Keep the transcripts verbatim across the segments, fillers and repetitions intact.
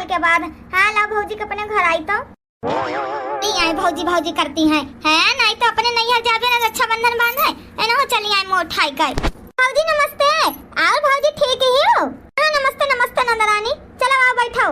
के बाद। हाँ, लाओ भौजी के अपने घर आई तो। नहीं आए भौजी, भौजी करती हैं, हैं? नहीं तो अपने नैहर जाबे ना, रक्षाबंधन बांधे, एनहो चली आए मोट ठाई कर। भौजी नमस्ते। और भौजी ठीक ही हो? हाँ, नमस्ते, नमस्ते नंदरानी, चलो आओ बैठो।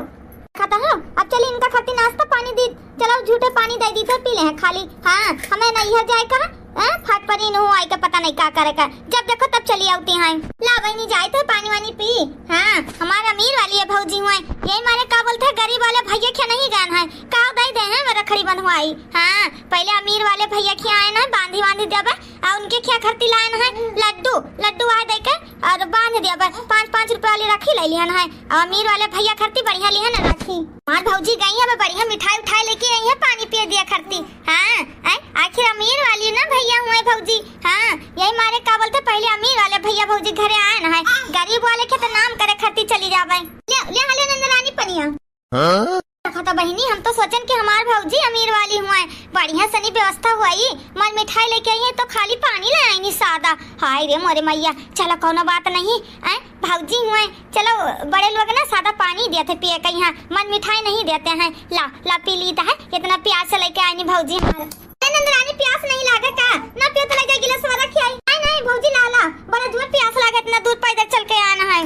खाता है, अब चली इनका खातिर नाश्ता पानी दी, चलो झूठे पानी दे दी थे, पी ले हैं खाली। हाँ, हमें नैहर जाए का, हैं? फट परी नु आई के पता नहीं का करे का, जब देखो तब चली आती हैं। ला बहनी जाए थे पानी वानी पी। हाँ, हमारे अमीर वाली है भौजी हुए, यही मारे का बोलते हैं, गरीब वाले भैया के नहीं जान है, का दे दे हैं वो रखड़ी बंधवाई। हाँ, पहले अमीर वाले भैया के आए ना, बांधी बांधी देबे, आ उनके क्या खरती लायन है लड्डू, लड्डू आ दे के और बांध दिया बस, पाँच पाँच रुपया वाली राखी ले लिहन है। और अमीर वाले भैया खरती बढ़िया लिहन राखी। हमार भौजी गई है, बढ़िया मिठाई उठाई लेके आई है, पानी पिए दिया खरती। हाँ, ऐ, आखिर अमीर वाली ना भैया हुए भौजी। हाँ, यही मारे का बोलते पहले अमीर वाले भैया भौजी घरे आए ना है, गरीब वाले के तो नाम करे खरती चली जावे। ले, ले हाले नंदरानी पनिया। हाँ? देखा तो बहिनी, हम तो सोचन कि हमार भौजी अमीर वाली हुए, बढ़िया सनी व्यवस्था हुई, मन मिठाई लेके आई है तो खाली पानी ले आई नी सादा। हाय रे मोरे मैया, चलो कौनो बात नहीं, ऐ भौजी हुए, चलो बड़े लोग ना सादा पानी देते पिए के, यहाँ मन मिठाई नहीं देते हैं। ला, ला पी ली तो है, इतना प्यार से लेके आई नी भौजी हमार। ए नंदरानी, प्यास नहीं लागे का? ना पियो तो ले जा गिलास वाला खियाई। नहीं, नहीं भौजी, ला, ला, बड़ा जोर प्यास लागे, इतना दूर पैदल चल के आना है।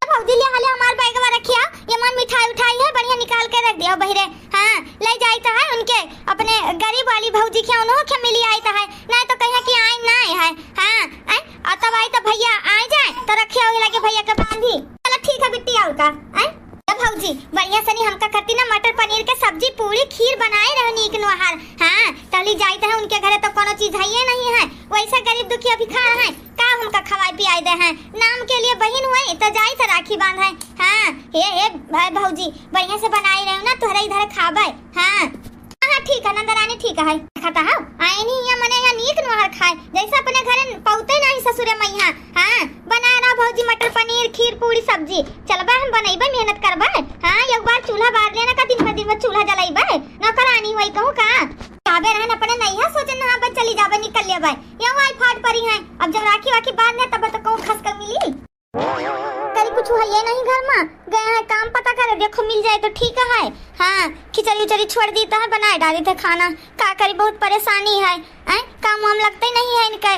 भौजी ले हाले हमार बैगवा रखिया, ये मन मिठाई उठाई है, बढ़िया निकाल के रख दिया बहिरे। हाँ, ले जाई तो है उनके, अपने गरीब वाली भौजी के उन्हों के मिली आई तो है, नहीं तो कहिया कि आई ना है। हाँ, ऐ, और तब आई तो भैया आ जाए तो रखिया वही लगे भैया के बांधी। चलो ठीक है बिट्टी, और का, ऐ? ए भौजी, बढ़िया सनी हमका करती ना मटर पनीर के सब्जी, पूरी, खीर बनाए रहो नीक नोहार। हाँ, तहली जाइत है उनके घरे तो कोनो चीज है ये नहीं है, वैसा गरीब दुखिया भिखार है, का हमका खवाई पियाई दे हैं? नाम के लिए बहिन हुए तो जाइत है राखी बांधे। हाँ, हे, हे, भाई भौजी, बढ़िया से बनाए रहो ना, तोहरे इधर खाबे। हाँ, हाँ, ठीक है नंदरानी, ठीक है। खाता है, आए नहीं यहाँ मने यहाँ नीक नोहार खाए, जैसे अपने घरे पौते नहीं ससुरे मैया। हाँ, बनाए रहा भौजी मटर पनीर, खीर, पूरी, सब्जी। चलबे हम बनैबे, मेहनत करबे। हाँ, एक बार चूल्हा बार लेना का, दिन भर, दिन भर चूल्हा जलैबे। नौकरानी हुई कहूँ का? जाबे रहन अपने नैहर, सोचे नहाबे चली जाबे, निकल लेबे। यहाँ आई फाट परी है, अब जब राखी वाखी बांधे तब तो कहूँ खस कर मिली। करी कुछ है ये नहीं घर में, गए हैं काम पता करे, देखो मिल जाए तो ठीक है। हाँ, खिचड़ी उचड़ी छोड़ दी तो है, बनाए डाली थे खाना, का करी, बहुत परेशानी है। ऐ, काम वाम लगते ही नहीं है इनके।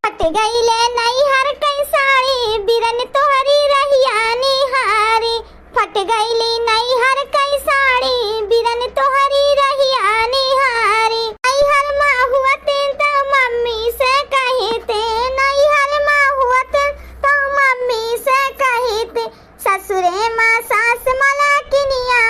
फट गईले नैहर कई साड़ी, बिरन तोहरी रहिया निहारी। फट गईली नैहर कई साड़ी, बिरन तोहरी रहिया निहारी। नैहर मा हुअत त मम्मी से कहित, नैहर मा हुअत त मम्मी से कहित, ससुरे मा सास मलकिनिया,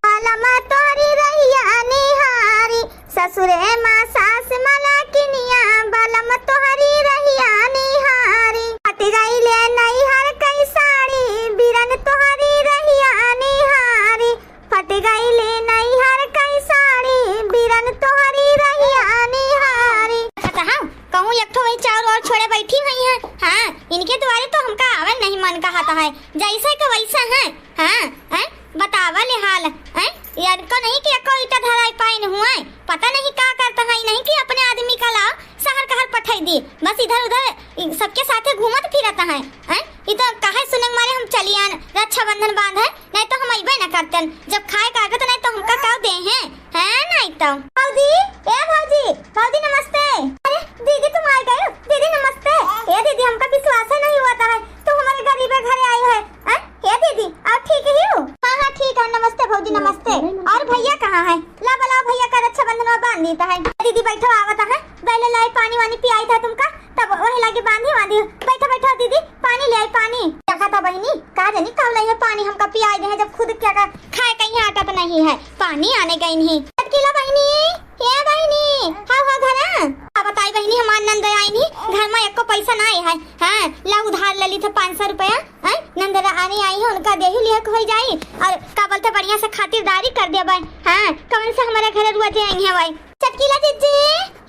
बलम तोहरी रहिया निहारी। ससुरे मा सास मलकिनिया, बलम तोहरी रहिया निहारी। फट गईले नैहर कई साड़ी, बिरन तोहरी रहिया निहारी। फट गईले नैहर कई साड़ी, बिरन तोहरी रहिया निहारी। कहूँ एक ठो वही चाउर और छोड़े बैठी हुई है। हाँ, इनके द्वारे तो हमका आवे नहीं मन कहत है, जैसे के वैसा है। हाँ, हैं? बतावा ले हाल, हैं? इनको नहीं कि एको ईटा धराई पाइन हुए, पता नहीं का करता है, नहीं कि अपने आदमी का लाओ, शहर कहर पठाई दी, बस इधर उधर इ-, सबके साथे घूमत फिरत है, हैं? ई तो काहे सुने के मारे हम चली आन, रक्षाबंधन बांध है, नहीं तो हम अइबे न करतन, जब खाए का आगत नहीं तो हमका का दे हैं, हैं? नहीं तो। भौजी, ए भौजी, भौजी नमस्ते। अरे दीदी तुम आ गए हो, दीदी नमस्ते। ए दीदी हमका विश्वास ही नहीं हुआ था है, तुम हमारे गरीबे घरे आई है, हैं? ए दीदी, आप ठीक ही हो? हाँ, हाँ, ठीक है। नमस्ते भौजी, नमस्ते। और भैया कहाँ है? ला बुलाओ भैया का, रक्षाबंधन में बांध देता है। ए दीदी बैठो, आवता है, पहले लाई पानी वानी पियाई था तुमका, तब वही लागे बांधी वांधी। बैठो, बैठो दीदी, पानी ले आई, पानी। देखा था बहिनी, का जानी कब लाई है पानी, हमका पियाई दे है, जब खुद क्या का खाए कहीं आटा तो नहीं है, पानी आने गई नहीं। चटकीला बहिनी, ए बहिनी, हाँ, हाँ, घरा। का बताई बहिनी, हमार नंद आई नहीं, घर में एको पैसा ना आए है। हाँ, ला उधार ले ली था पाँच सौ रुपया। हैं? नंदरानी आई है, उनका देही लिहक होई जाई, और का बोलते बढ़िया से खातिरदारी कर देबे। हाँ, कौन से हमारे घरे रुआ जे आई है भाई। चटकीला जिज्जी,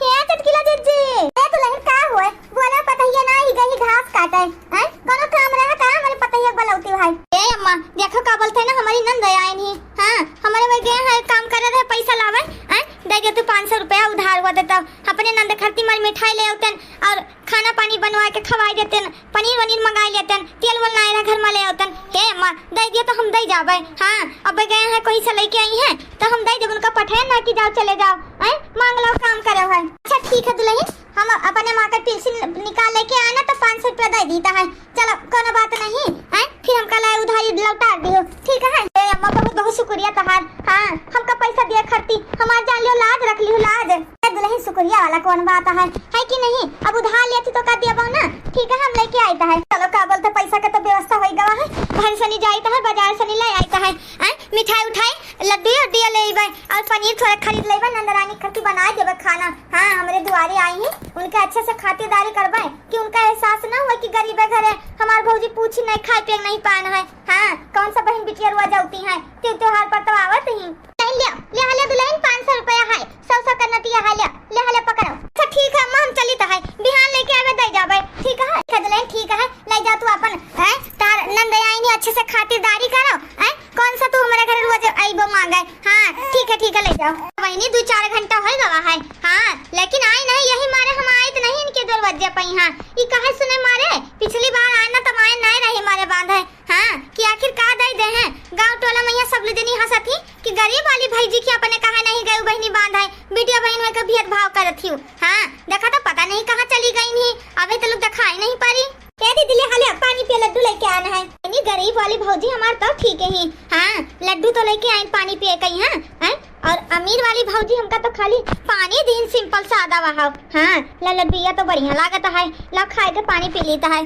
हे चटकीला जिज्जी। ए दुल्हन का हुए? बोला पतहिया ना ही गई घास काटे। हैं? कोनो काम रहा का हमारे पतहिया बलौती भाई? ए अम्मा, देखो का बोलते हैं ना, हमारी नंद आई नहीं। हाँ, हमारे वही गए हैं काम करे रहे, पैसा लावे। हैं? दे दे तू पाँच सौ रुपया उधार हुआ देता, अपने नंद खरती मर मिठाई ले अउतन और खाना पानी बनवा के खवाई देतन, पनीर वनीर मंगाई लेतन, तेल वोल नाई रहा घर में ले अउतन। हे अम्मा, दे दियो तो हम दे जाबे। हाँ, अब गए हैं कोई से लेके आई हैं तो हम दे देब उनका पठे ना कि जाओ चले जाओ, हैं मांग लो काम करो है। अच्छा ठीक है दुल्हन, हम अपने माँ का पेंसिल निकाल लेके आए ना तो पाँच सौ रुपया दे दीता है। चलो, कोनो बात नहीं, हैं? फिर हमका ला उधारी लौटा दियो, ठीक है? ए अम्मा, बहुत बहुत शुक्रिया तोहार। हाँ, हमका पैसा दिया खरती, हमार जान लियो, लाज रख लियो, लाज। ए दुल्हन, शुक्रिया वाला कौन बात है, है कि नहीं? अब उधार लेती तो का दिया ना, ठीक है, हम लेके आइत है। चलो, का बोलते, पैसा का तो व्यवस्था हो गवा है, घर सनी जाइत है, बाजार सनी ले आइत है, हैं? मिठाई उठाई, लड्डू उड्डू ले अइबे और पनीर थोड़ा खरीद लेबे, नंदरानी खरती बनाए देबे खाना। हाँ, हमरे दुआरे आई ही, उनके अच्छे से खातिरदारी करबे। कि उनका एहसास न हुआ कि गरीबे घरे हमार भौजी पूछी नहीं, खाए पिए नहीं पान है। हाँ, कौन सा बहन बिटिया रुआ जाती है, त्यों त्योहार पर तो आवत ही। ले, ले, ले, ले दुल्हन, पाँच सौ रुपया है, सौ सौ का नोटिया है, ले, ले, ले पकड़ो। अच्छा ठीक है अम्मा, हम चली तो है, बिहान लेके आवे दे जाबे, ठीक है? ठीक है दुल्हन, ठीक है, ले जा तू अपन, है तार नंद आईनी, अच्छे से खातिरदारी करो, है कौन सा तू हमारे घर रोज अइबो मांगे? हाँ, ठीक है, ठीक है, ले जाओ। बहिनी, दो चार घंटा हो गवा है। हाँ, लेकिन आई नहीं, यही मारे हम आइत नहीं इनके दरवाजे पे। हाँ, ई काहे सुने मारे, पिछली बार आए ना, तब आए नहीं रहे मारे बांधे। हाँ, कि आखिर का दे दे हैं? गाँव टोला में यहाँ सब लोग जनी हंसत ही कि गरीब वाली भौजी के अपने काहे नहीं गए बहिनी बांधे, बिटिया बहन होए का भेदभाव करत ही। हाँ, देखा तो पता नहीं कहाँ चली गई नहीं, अबे तो लोग दिखाई नहीं पड़ी। ए दीदी, ले हाले पानी पिए, लड्डू लेके आना है। इतनी गरीब वाली भौजी हमार तो ठीक ही। हाँ, लड्डू तो लेके आइन पानी पिए कहीं, हाँ, हैं? और अमीर वाली भौजी हमका तो खाली पानी दीन, simple सादा वहा। हाँ, ला लड्डू, या तो बढ़िया लागत है, ला खाए के पानी पी लेता है।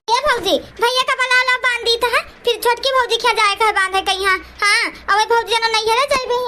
ए भौजी, भैया का बुला ला, बांध दीता है, फिर छोटकी भौजी क्या जाए का है बांधे कहीं, हाँ, हाँ, अबे भौजी जना नहीं है, जाए भी।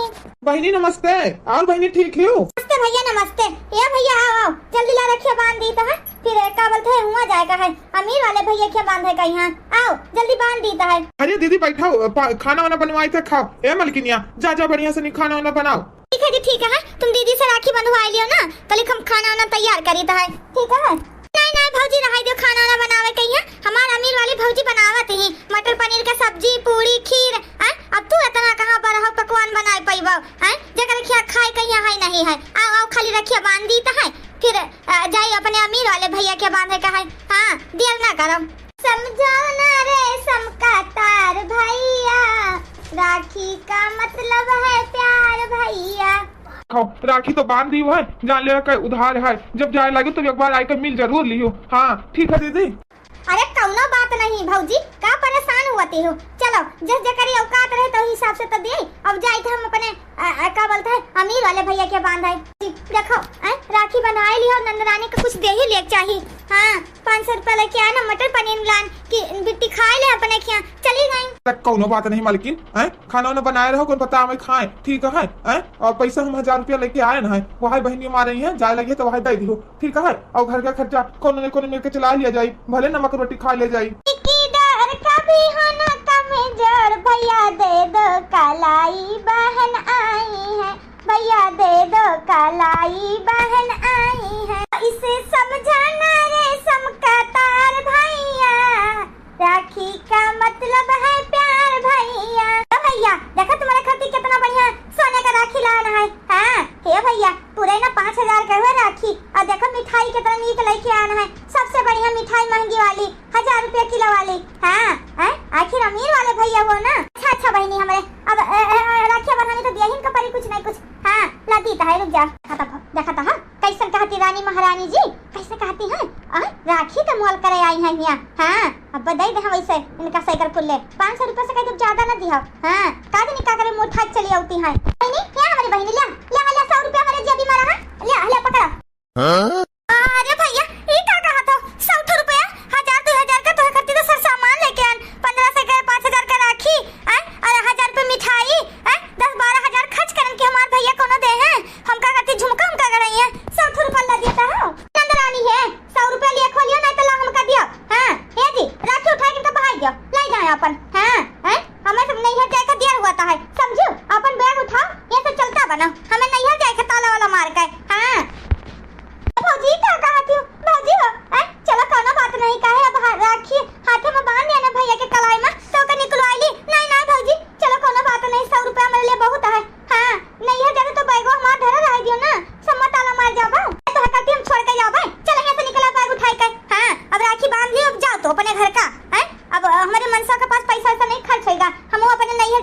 बहिनी नमस्ते। और बहिनी ठीक हो? नमस्ते भैया, नमस्ते। ए भैया, आओ, आओ, जल्दी ला रखिया बांध दीता है। फिर का बोलते हैं, हुआ जाए का है, अमीर वाले भैया क्या बांधे का यहाँ। आओ, जल्दी बांध दीता है। अरे दीदी, बैठाओ, पा-, खाना वाना बनवाए थे, खाओ। ए मलकिनिया, जा, जा, बढ़िया से नहीं खाना वाना बनाओ। ठीक है जी, ठीक है, तुम दीदी से राखी बंधवा लियो ना, तलिक हम खाना वाना तैयार करी तो है। ठीक है, नहीं, नहीं भौजी, रहाई दियो, खाना वाना बनावे के ही है, हमार अमीर वाली भौजी बनावत ही, मटर पनीर का सब्जी, पूरी, खीर, हैं? अब तू इतना कहाँ पर हो, पकवान बनाए पैबो, हैं? जेकर खिया खाए के यहाँ है नहीं है, आओ, आओ, खाली रखिया बांध दीता है, फिर, अ, जाई अपने अमीर वाले भैया के बांधे का है। हाँ, देर ना करो। समझाओ ना रेशम का तार भैया, राखी का मतलब है प्यार भैया। खाओ, राखी तो बांध दी है, जान ले के उधार है, जब जाए लगे तो एक बार आके मिल जरूर लियो। हाँ, ठीक है दीदी। अरे कौनो बात नहीं भौजी, का परेशान हुआ ते हो? चलो, जिस जेकरी औकात रहे तो हिसाब से तो दे। अब जाइत हम अपने, अ, अ, का बोलते हैं, अमीर वाले भैया के बांध है। देखो, अ, राखी बंधाए लियो, नंदरानी का कुछ दे ही ले चाहिए। हाँ, पाँच सौ रुपया लेके आए ना, मटर पनीर लान कि बिट्टी खाए ले अपने खिया चली गई। तक कौनो बात नहीं मालकिन, हैं? खाना वाना बनाए रहो, कौन पता हमें खाए, ठीक है, हैं? और पैसा हम हजार रुपया लेके आए ना है, वही बहनी मारे हैं, जाए लगे तो वही दे दियो। ठीक है, और घर का खर्चा कोनो न कोनो मिलके चला लिया जाई, भले नमक रोटी खा ले जाई। की डर कभी हो ना कमजोर, भैया दे दो कलाई बहन आई है, भैया दे दो कलाई बहन आई है। इसे समझाना रेशम का तार भैया, राखी का मतलब है प्यार भैया। ओ भैया, देखो तुम्हारे खातिर कितना बढ़िया सोने का राखी लान है। हाँ, हे भैया, पूरे ना पाँच हजार के हुए राखी, और देखो मिठाई कितना नीक लेके आन है, सबसे बढ़िया मिठाई महंगी वाली, हजार रुपया किलो वाली। हाँ, हैं? आखिर अमीर वाले भैया हो ना। अच्छा, अच्छा बहिनी हमरे, अब, ए, ए, ए, राखिया बंधानी तो दिया ही इनका परी कुछ नहीं कुछ। हाँ, ला दी तो है, रुक जा। देखा तो, देखा तो, हाँ, कैसन कहती रानी महारानी जी, कैसे कहती हैं? आ, राखी का मोल करे आई हैं हिया। हाँ, अब दे दे हम वैसे इनका साइकिल कुल्ले। पाँच सौ रुपया से कहीं तो ज्यादा ना दिया। हाँ, का जानी का करे मुँह ठाक चली आती हैं। बहिनी, क्या हमारी बहिनी, ले, ले, ले, सौ रुपया हमारे जेबी में रहा, ले, ले, पकड़ा। हाँ? अरे भैया, ई का कहत हो? सौ ठो रुपया, हजार, दो हजार का तोहे खातिर तो सर सामान लेके आन, पन्द्रह सौ के, पाँच हजार का राखी, आय, और हजार रुपया मिठाई, आय, दस बारह हजार खर्च करन के हमार भैया कोनो दे हैं, हमका खातिर झुमका हमका गड़ाई है, सौ ठो रुपया ला देता हो। नंदरानी है, सौ रुपया लिए खोलियो, नहीं तो ला हमका दियो। हाँ, हे जी, राखी उठा के इनका बहाई दियो, ले जाए अपन। हाँ, हैं? हमें सब नैहर जाए का देर हुआ था है, समझू? अपन बैग उठाओ, ये से चलता बनो, हमें नैहर जाए के ताला वाला मार के। हाँ। भौजी, का कहत हो? भौजी हो, हैं? चलो, कोनो बात नहीं, काहे अब हा-, राखी हाथे में बांध दिया ना भैया के कलाई में, तो ओके निकलवाई ली। नहीं, नहीं भौजी, चलो, कोनो बात नहीं, सौ रुपया मेरे लिए बहुत है। हाँ, नहीं है, ज्यादा तो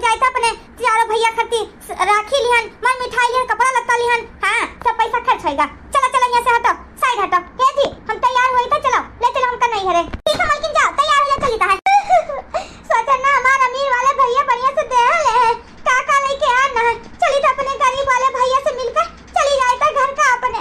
जाइत अपने चारों भैया खातिर राखी लिहन, मर मिठाई लिहन, कपड़ा लत्ता लिहन। हाँ, सब पैसा खर्च होइगा। चला, चला, यहाँ से हटो, side हटो। हे जी, हम तैयार होई था, चलो, ले चलो हमका नैहरे। ठीक है मलकिन, जाओ, तैयार हो जाओ, चली था। सोचा ना, हमार अमीर वाले भैया बढ़िया से देह ले है, का का लेके आ ना है। चली था अपने गरीब वाले भैया से मिलकर चली जाए था घर का अपने।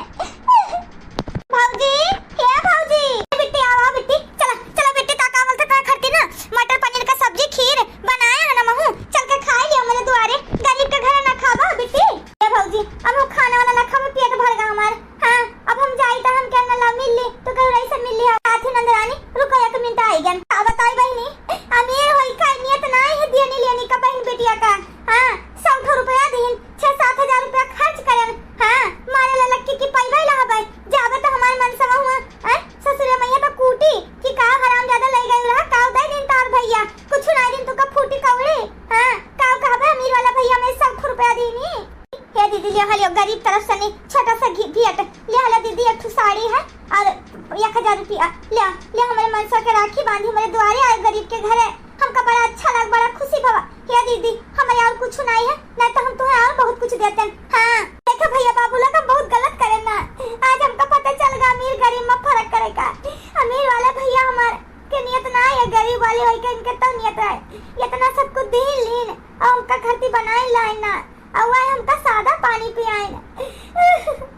भौजी, हे भौजी, बिट्टी, आओ, आओ बिट्टी, चला, चला बिट्टी, का का बोलते थे खरती ना, मटर पनीर का सब्जी, खीर बनाए है ना महू, चल के खाए लियो मेरे दुआरे, गरीब के घर ना खाबा बिट्टी। हे भौजी, अब हम खाना वाला ना खाबा, पेट भर गा हमार। हाँ, अब हम जाई त हम क्या नला मिल ली, तो कहू रही से मिल ली, साथी नंदरानी, रुको एक मिनट आई गन। का बताई बहिनी, अमीर होई का नियत ना है देनी लेनी का बहिन बिटिया का। हाँ, सौ ठो रुपया दीन, छह सात हजार रुपया खर्च करन। हाँ, मारे ला लक्की की पैबे ला हबै, जाबे तो हमार मनसवा हुआ, हैं? ससुरे मैया तो कूटी कि का हरामजादा ले गई रहा, का दे दिन तार भैया, कुछ ना दिन तुका फूटी कौड़ी। हाँ, का कहबे अमीर वाला भैया में सौ रुपया दीनी। हे दीदी, ले हलियो गरीब तरफ से नहीं, छोटा सा घी-, भेंट, ले हलियो दीदी, एक ठो साड़ी है और एक हजार रुपया, ले, ले हमारे मनसवा के राखी बांधी, हमारे दुआरे आए गरीब के घरे, हमका बड़ा अच्छा लग, बड़ा खुशी भवा। हे दीदी, हमारे और कुछ नहीं है, नहीं तो हम तुम्हें और बहुत कुछ देते हैं। हाँ, देखो भैया बाबू लोग, हम बहुत गलत करे ना, आज हमका पता चल गया अमीर गरीब में फर्क करे का। अमीर वाले भैया हमारे के नियत ना है, गरीब वाले होई के इनके तो नियत है, इतना सब कुछ दीन लीन और हमका खरती बनाए लाए ना, और वह हमका सादा पानी पियाए ना।